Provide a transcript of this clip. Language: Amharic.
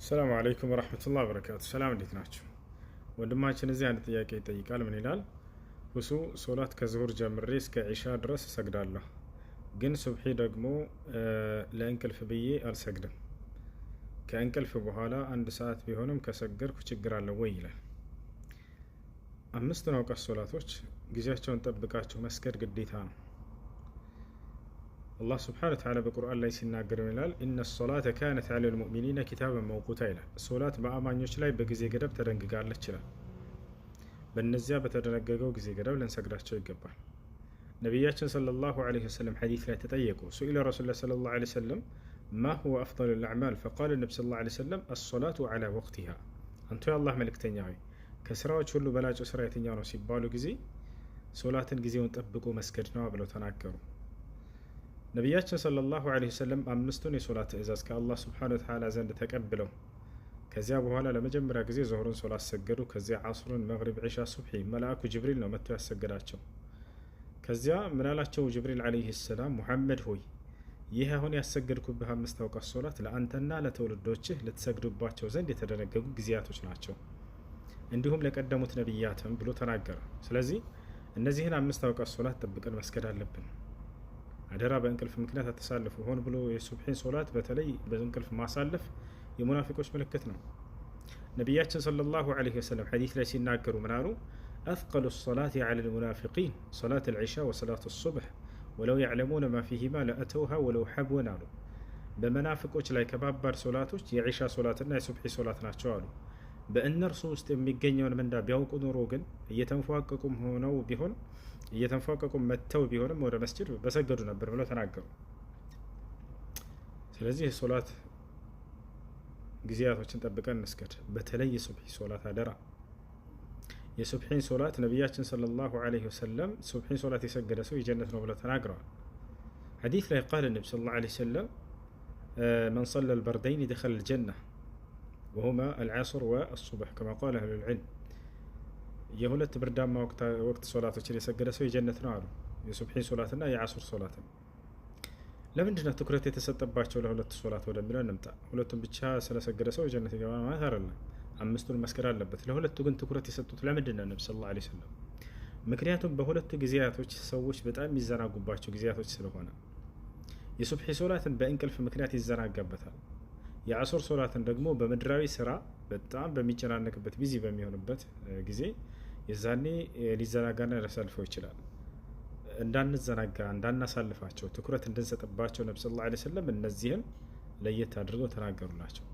ሰላም አለይኩም ወረሕመቱላህ በረካቱ። ሰላም፣ እንዴት ናችሁ? ወንድማችን እዚህ አንድ ጥያቄ ይጠይቃል። ምን ይላል? ሁሱ፣ ሶላት ከዙሁር ጀምሬ እስከ ዒሻ ድረስ እሰግዳለሁ፣ ግን ሱብሒ ደግሞ ለእንቅልፍ ብዬ አልሰግድም። ከእንቅልፍ በኋላ አንድ ሰዓት ቢሆንም ከሰገድኩ ችግር አለው ወይ ይላል። አምስቱን አውቃት ሶላቶች ጊዜያቸውን ጠብቃችሁ መስገድ ግዴታ ነው። አላህ ስብሐነ ወተዓላ በቁርአን ላይ ሲናገር ይላል፣ إن الصلاة كانت على المؤمنين كتابا موقوتا ይላል። ሶላት በአማኞች ላይ በጊዜ ገደብ ተደንግጋለች ይላል። በእነዚያ በተደነገገው ጊዜ ገደብ ልንሰግዳቸው ይገባል። ነቢያችን صلى الله عليه وسلم ሐዲስ ላይ ተጠየቁ። سئل رسول الله صلى الله عليه وسلم ما هو أفضل الأعمال، فقال النبي صلى الله عليه وسلم الصلاة على وقتها። አንቱ የአላህ መልእክተኛ ሆይ፣ ከስራዎች ሁሉ በላጩ ስራ የትኛው ነው ሲባሉ ጊዜ ሶላትን ጊዜውን ጠብቆ መስገድ ነው ብለው ተናገሩ። ነቢያችን صلى الله عليه وسلم አምስቱን የሶላት ትእዛዝ ከአላህ سبحانه وتعالى ዘንድ ተቀብለው ከዚያ በኋላ ለመጀመሪያ ጊዜ ዞህርን ሶላት ሰገዱ። ከዚያ ዓስሩን፣ መግሪብ፣ ዒሻ፣ ሱብሒ መልአኩ ጅብሪል ነው መጥቶ ያሰገዳቸው። ከዚያ ምናላቸው ጅብሪል عليه السلام፣ ሙሐመድ ሆይ፣ ይህ አሁን ያሰገድኩብህ አምስት አውቃት ሶላት ለአንተና ለትውልዶችህ ልትሰግዱባቸው ዘንድ የተደነገጉ ጊዜያቶች ናቸው፣ እንዲሁም ለቀደሙት ነቢያትም ብሎ ተናገረ። ስለዚህ እነዚህን አምስት አውቃት ሶላት ጠብቀን መስገድ አለብን። አደራ፣ በእንቅልፍ ምክንያት አተሳልፉ። ሆን ብሎ የሱብሒን ሶላት በተለይ በእንቅልፍ ማሳለፍ የሙናፊቆች ምልክት ነው። ነቢያችን صلى الله عليه وسلم ሐዲስ ላይ ሲናገሩ ምን አሉ? أثقل الصلاة على المنافقين صلاة العشاء وصلاة الصبح، ولو يعلمون ما فيهما لأتوها ولو حبوا አሉ። በመናፍቆች ላይ ከባባድ ሶላቶች የዒሻ ሶላትና የሱብሒ ሶላት ናቸው አሉ። በእነርሱ ውስጥ የሚገኘውን ምንዳ ቢያውቁ ኖሮ ግን እየተንፏቀቁም ሆነው ቢሆን፣ እየተንፏቀቁም መጥተው ቢሆንም ወደ መስጅድ በሰገዱ ነበር ብለው ተናገሩ። ስለዚህ የሶላት ጊዜያቶችን ጠብቀን እንስገድ። በተለይ የሱብሒ ሶላት አደራ። የሱብሒን ሶላት ነቢያችን صلى الله عليه وسلم ሱብሒን ሶላት የሰገደ ሰው የጀነት ነው ብለው ተናግረዋል። ሐዲስ ላይ قال النبي صلى الله عليه وسلم من صلى البردين دخل الجنة، وهما العصر والصبح كما قال أهل العلم። የሁለት ብርዳማ ወቅት ሶላቶችን የሰገደ ሰው የጀነት ነው አሉ። የሱብሒን ሶላትና የዓሱር ሶላትን። ለምንድን ነው ትኩረት የተሰጠባቸው ለሁለቱ ሶላት ወደሚለው እንምጣ። ሁለቱን ብቻ ስለሰገደ ሰው የጀነት ይገባ ማለት አይደለም። አምስቱን መስገድ አለበት። ለሁለቱ ግን ትኩረት የሰጡት ለምንድን ነው ነቢ صلى الله عليه وسلم? ምክንያቱም በሁለቱ ጊዜያቶች ሰዎች በጣም የሚዘናጉባቸው ጊዜያቶች ስለሆነ፣ የሱብሒ ሶላትን በእንቅልፍ ምክንያት ይዘናጋበታል። የዓሱር ሶላትን ደግሞ በምድራዊ ስራ በጣም በሚጨናነቅበት፣ busy በሚሆንበት ጊዜ የዛኔ ሊዘናጋና ሊያሳልፈው ይችላል። እንዳንዘናጋ፣ እንዳናሳልፋቸው፣ ትኩረት እንድንሰጥባቸው ነቢ صلى الله عليه وسلم እነዚህን ለየት አድርገው ተናገሩላቸው።